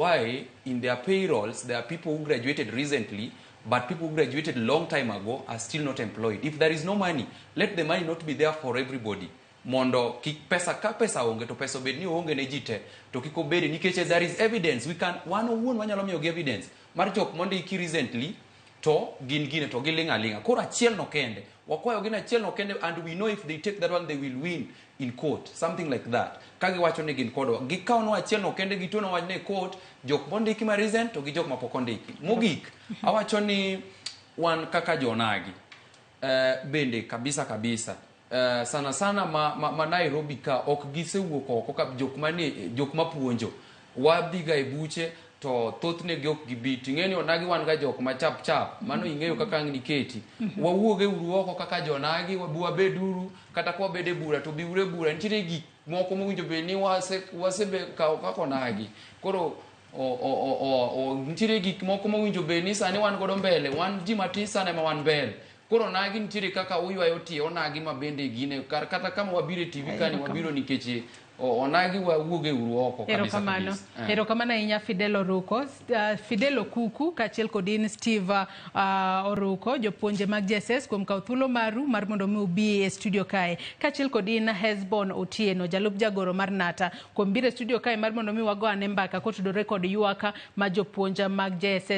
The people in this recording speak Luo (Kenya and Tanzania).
Why in their payrolls there are people who graduated recently, but people who graduated long time ago are still not employed? If there is no money, let the money not be there for everybody, mondo kik pesa ka pesa onge to pesa obed ni oonge ne ji te, to kik obedi nikech there is evidence. We can, wan owuon wanyalo miyogi evidence mar jok mondiki recently to gin gine to giling' aling'a. Koro achiel no kende wakwayogi ni achiel no kende, and we know if they take that one, they will win in court, something like that. Ka giwacho ni gin kodwa, gikawnwa achiel no kende, gituono wachne e court, jok mondiki ma recent to gi jok mapok ondiki. Mogik, awacho ni wan kaka jonagi bende kabisa kabisa, sana sana ma Nairobi ka ok gisewuok oko ka jok manie, jok mapuonjo wadhiga e buche to thothne gi ok gibi. Ting'e ni onagi wan ga jok ma chap chap, mano ing'eyo kaka ang' niketi wawuoge uru oko kaka jonagi, wabi wabeduru kata ka wabede bura to biuru e bura. Nitiere gik moko mowinjo bed ni wasebe kawo kaka onagi. Koro o nitiere gik moko mowinjo bed ni sani wan godo mbele, wan ji matis sana ema wan mbele. Koro onagi nitiere kaka uywayo tie onagi ma bende gine kar kata kama wabiro e TV kani wabiro nikech onagi wawuoge uru oko kabisa. Erokamano. Kabisa. Erokamano ahinya, Fidel Oruko, Fidel Okuku kaachiel kod in Steve Oruko, jopuonje mag JSS, kuom kawo thuolo maru mar mondo mi ubi e studio kae, kaachiel kod in Hesbon Otieno, jalup jagoro mar Nata, kuom biro e studio kae mar mondo mi wago ane mbaka kotudore kod ywak ma jopuonj mag JSS.